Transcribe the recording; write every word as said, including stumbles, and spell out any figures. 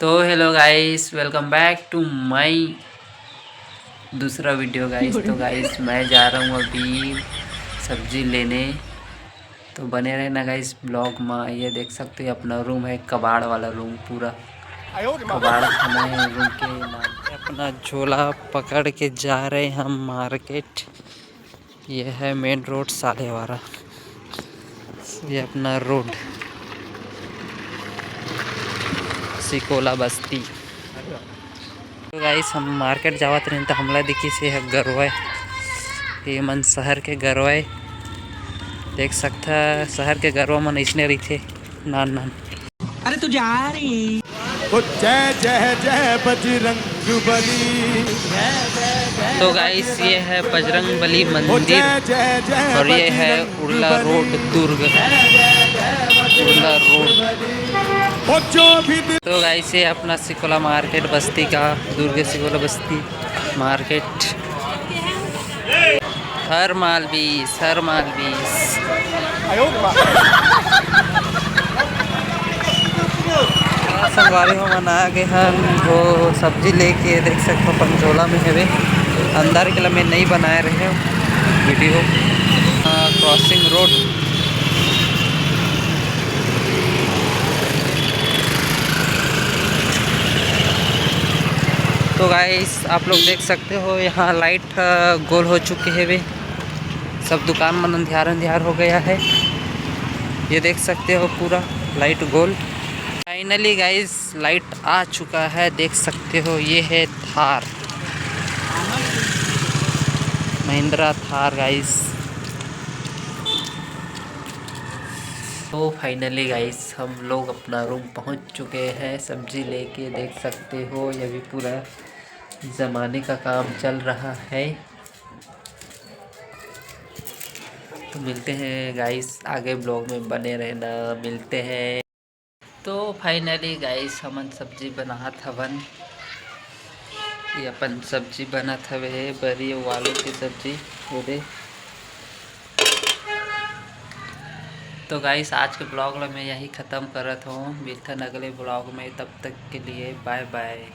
तो hello guys, welcome back to my दूसरा video गाइस। तो गाइस, मैं जा रहा हूँ अभी सब्जी लेने, तो बने रहना गाइस ब्लॉग में। ये देख सकते हो, अपना रूम है, कबाड़ वाला रूम, पूरा कबाड़ खाना है रूम के नाम। अपना झोला पकड़ के जा रहे हम मार्केट। ये है मेन रोड सालेवारा, ये अपना रोड सिकोला बस्ती। तो गाइस, हम मार्केट जावत रहिन त हमला दिखिस ये ह गरवा, ये मन शहर के गरवा। देख सकथा, शहर के गरवा मन अइसने रहिथे, नान नान। अरे तू जा रही। ओ जय जय जय बजरंग बली। तो गाइस, ये है बजरंग बली मंदिर और ये है उड़ला रोड दुर्ग, उड़ला रोड। तो गाइस, ये अपना सिकोला मार्केट बस्ती का, दुर्ग सिकोला बस्ती मार्केट। हर माल बीस, हर माल बीस। संगवारी हो, मन आ गे हन वो सब्जी लेके, देख सकथो अपन झोला में हवे। अंदर के लिए मैं नहीं बनाए रहे वीडियो। Crossing road. तो गाइस, आप लोग देख सकते हो, यहाँ लाइट गोल हो चुके हवे, सब दुकान मन अंधियार अंधियार हो गया है। ये देख सकते हो, पूरा लाइट गोल। फाइनली गाइस, लाइट आ चुका है, देख सकते हो, ये है थार, महिंद्रा थार गाइस। तो फाइनली गाइस, हम लोग अपना रूम पहुंच चुके हैं सब्जी लेके। देख सकते हो, ये भी पूरा जमाने का काम चल रहा है। तो मिलते हैं गाइस, आगे ब्लॉग में बने रहना, मिलते हैं। तो फाइनली गाइस, हमन सब्जी बनात हवन। ये अपन सब्जी बनत हवे, बरी अउ आलू की सब्जी। ये दे। तो गाइस, आज के ब्लॉग ला मैं यही ख़त्म करत हूँ। मिलथन अगले ब्लॉग में, तब तक के लिए बाय बाय।